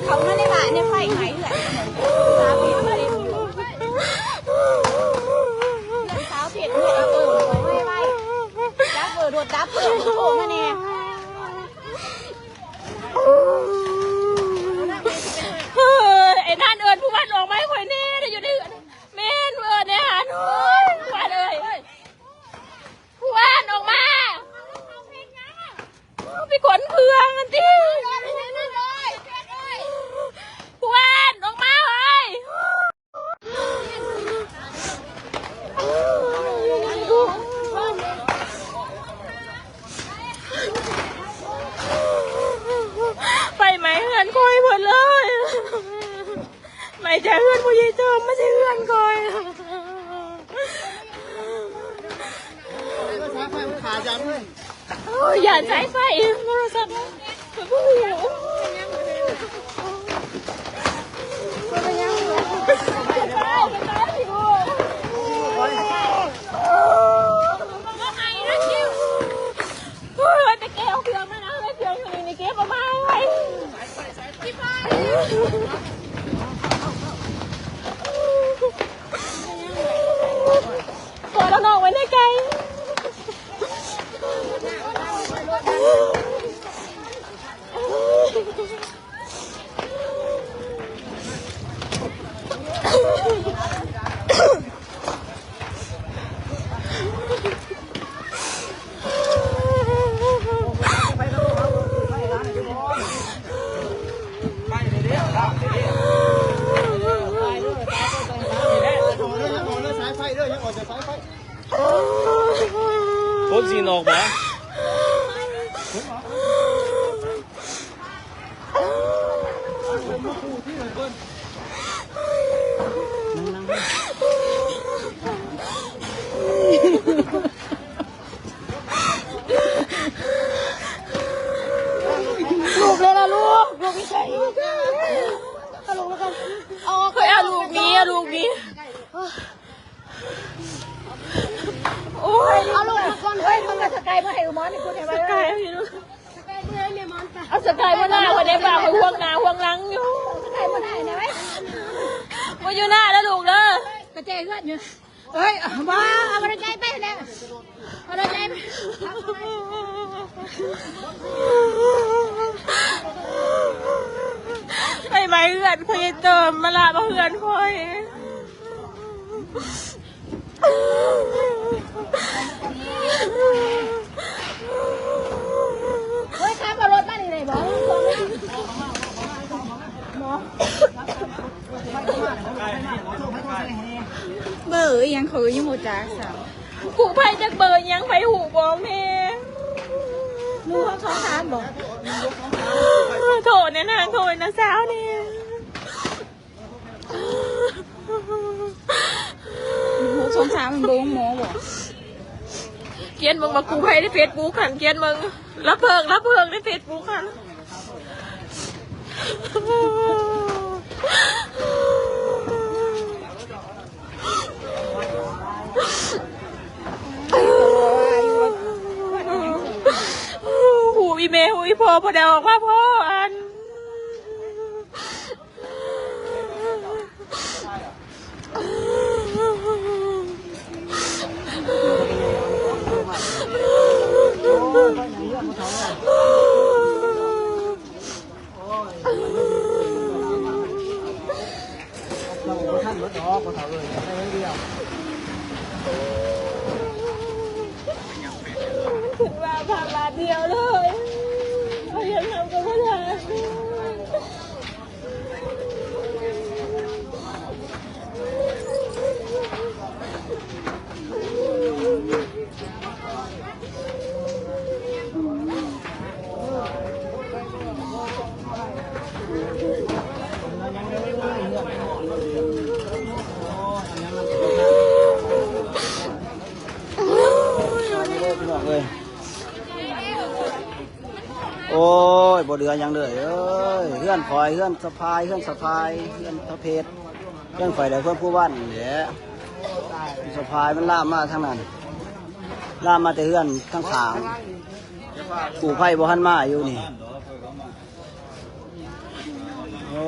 ເຂົາມາໃນບ້ານໃນໄຟໄໝເຮືອນ ສາວເພັດ ເຮືອນສາວເພັດ ເຮືອນເອີ ໄວໆ ດັບເບີ ລົດດັບເບີ ໂທມາແດ່. ເອີ ໄອ້ນັ້ນເອີ້ນຜູ້ບ້ານອອກມາໃຫ້ຂ້ອຍແດ່ ໄດ້ຢູ່ໃນເຮືອນ. ແມ່ນ ເອີ້ນແດ່ຫັ້ນ ຜູ້ບ້ານເອີຍ ຜູ້ບ້ານອອກມາ ໄປຂົນເຄື່ອງຫັ້ນຕິ ຜູ້ບ້ານອອກມາເອີຍ. ໄຟໄໝເຮືອນຂ້ອຍເບິດເລີຍ ໄໝຈາກເຮືອນພໍ່ໃຫຍ່ເຕີມມາໃສ່ເຮືອນຂ້ອຍ. ໂອ້ຍ ຢ້ານສາຍໄຟ ໂທລະສັບ ໂອ້ຍ ໄປເກັບເອົາເຄື່ອງມານະ ເຄື່ອງຢູ່ນີ້ ເກັບເອົາມາໄວ້. ປອຍລະນ້ອງໄວ້ໃນໄກ່. ຄົນຊິອອກບໍ່? ລູກເລີຍລະລູກ ລູກຢູ່ໃສ? ເອົາລູກມາກ່ອນ ເອົາອອກ ເອີຍ ເອົາລູກໜີ ເອົາລູກໜີ. ໂອ້ຍ ເອົາລູກມາກ່ອນເຮີ້ຍ ເອົາສະກາຍມາໃຫ້ອຸມອນນີ້ ສະກາຍເອົາຢູ່ລູກ ເອົາສະກາຍມາໜ້າຂ້ອຍແດ່ ບາກຂ້ອຍຫ່ວງໜ້າຫ່ວງຫຼັງຢູ່ ສະກາຍມາໄດ້ແດ່ເວີຍ ບໍ່ຢູ່ໜ້າເດີລູກເດີ ກະແຈເຮືອນຢູ່. ເອີຍ ບໍ່ ເອົາມາໃຈໄປແລ້ວ ເອົາໃຈໄປ ໄຟໄໝເຮືອນ ເຂົາເຮັດເຕີມມາລະມາເຮືອນຂ້ອຍ. ເຮີ້ຍ ຂັບເອົາລົດມານີ້ໄດ້ບໍ່? ບໍ່ ເບີອີ່ຫຍັງ ຂ້ອຍກໍຍັງບໍ່ຈັກຊ້ຳ. ກູ້ໄພຈັກເບີອີ່ຫຍັງ ໃຜຮູ້ບອກແດ່? ໜຶ່ງຫົກສອງສາມບໍ່? ໂທແດ່ນາງ ໂທໃຫ້ນ້າສາວແດ່. ສອງສາມມັນບໍ່ໂຮງໝໍບໍ່? ຂຽນເບິ່ງວ່າກູ້ໄພໃນເຟສບຸກຫັ້ນ ຂຽນເບິ່ງ ລະເພີງ ລະເພີງໃນເຟສບຸກຫັ້ນ. ຮູ້ອີ່ແມ່ ຮູ້ອີ່ພໍ່ ບໍ່ໄດ້ອອກມາພໍ້ອັນ. ຄິດວ່າພາລະດຽວເລີຍ ເຮົາຍັງເຮົາກໍບໍ່ໄດ້. ໂອ້ ໂອ້ຍ ບໍ່ເຫຼືອຫຍັງເລີຍເອີຍ ເຮືອນຂ້ອຍ ເຮືອນສະພາຍ ເຮືອນສະພາຍ ເຮືອນຕາເພັດ ເຮືອນຂ້ອຍ ແລະ ເຮືອນຜູ້ວັນນີ້ແຫຼະ ສະພາຍມັນລາມມາທາງນັ້ນ ລາມມາແຕ່ເຮືອນທາງຂ້າງ ກູ້ໄພບໍ່ທັນມາຢູ່ນີ້. ໂອ້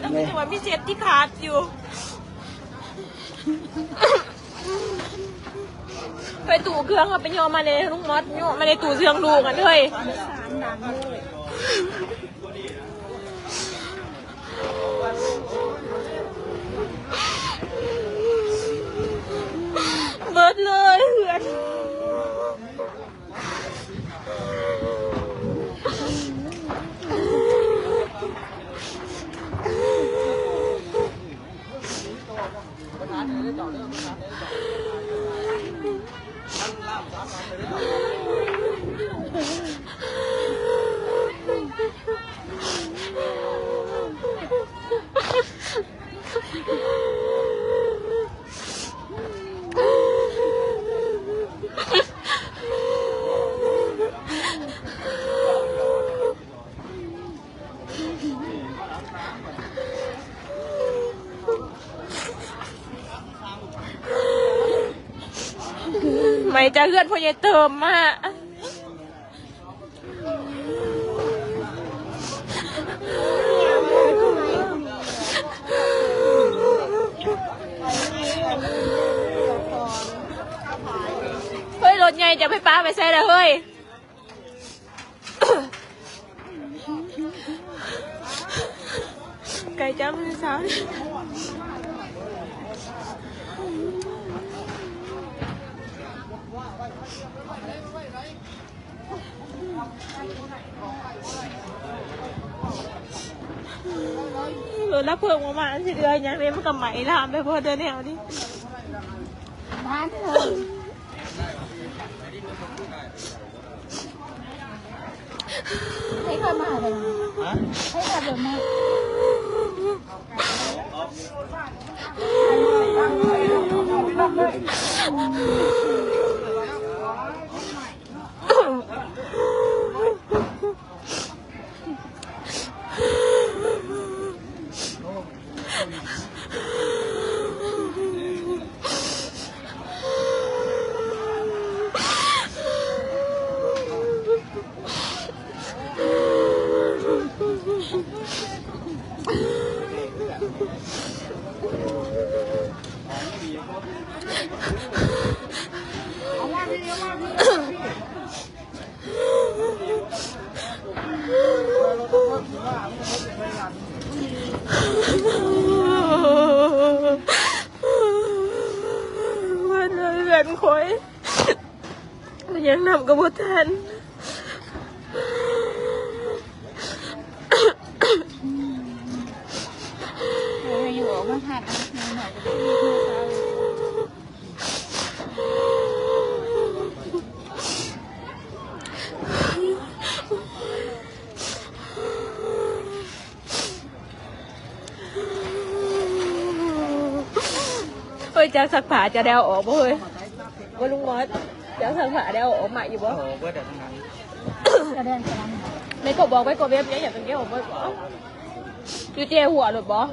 ແຕ່ວ່າມີເຈັດທີ່ຂາດຢູ່ ໄປຕູ້ເຄື່ອງ ເອົາໄປຍໍມາແດ່ ລຸງມອດ ຍໍມາແດ່ ຕູ້ເຄື່ອງລູກຫັ້ນເຮີ້ຍ ເບິດເລີຍເຮືອນ. ໄໝຈາກເຮືອນພໍ່ໃຫຍ່ເຕີມມາ. ເຮີ້ຍ ລົດໃຫຍ່ຈະໄປປະໄປໃສລະເຮີ້ຍ? ໄກຈັງຜູ້ສາວນີ້ ລົດດັບເພີງບໍ່ມາ ມັນຊິເຫຼືອຫຍັງເດ ມັນກໍໄໝ້ລາມໄປເບິດເດີແນວນີ້ ບ້ານເທີ. ໃຫ້ຂ້ອຍມາຫາເດີ ຮະ ໃຫ້ຂ້ອຍເດີມາ. ເຮືອນຂ້ອຍ ມັນຍັງນຳກໍບໍ່ທັນ ເອີ ຢູ່ອອກມາພັດນະ ເຮີ້ຍ ຈັກຊັກຜ້າຈະໄດ້ເອົາອອກບໍ່ເຮີ້ຍ? ບໍ່ລຸງມອດ ຈັກຊັກຜ້າໄດ້ເອົາອອກມາຢູ່ບໍ່? ໂອ້ ເບິດແລ້ວທັງນັ້ນ ກະແດນກະດຳ ແມ່ກໍບອກໄປກໍແບບນີ້ ຢາກກາງເກງອອກບໍ່? ຢູ່ເຈຫົວໂລດບໍ່?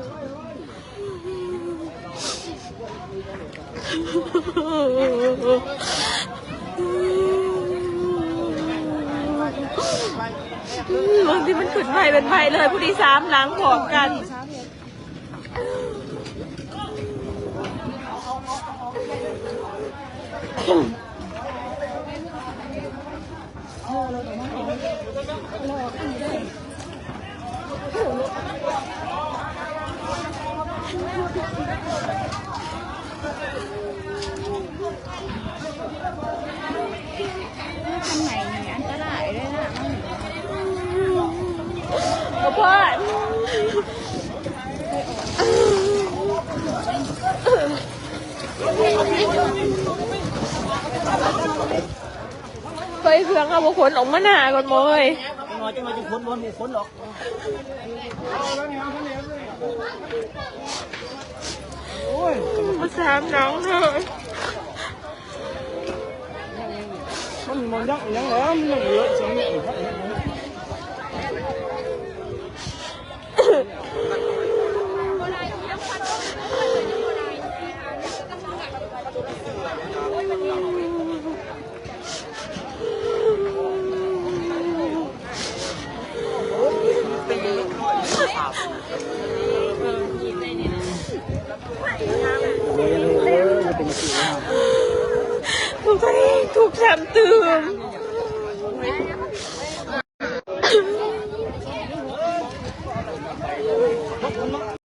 ບາງທີມັນຂຶ້ນໄປເປັນໄປເລີຍ ຜູ້ທີ່ສາມຫຼັງພ້ອມກັນ. ໄປເຄື່ອງເຮົາບໍ່ຂົນອອກມາໜ້າກ່ອນບໍ່ເອີຍ? ຈັກໜ້ອຍ ຈັກໜ້ອຍຈະຂົນ ບໍ່ມີຂົນດອກ. ໂອ້ຍ ມາສາມໜອງເດີ. ມັນຍັງ ຍັງແລ້ວ ມັນຍັງເຫຼືອສອງແມັດ. ທຸກໃຈ ທຸກຊ້ຳຕື່ມ.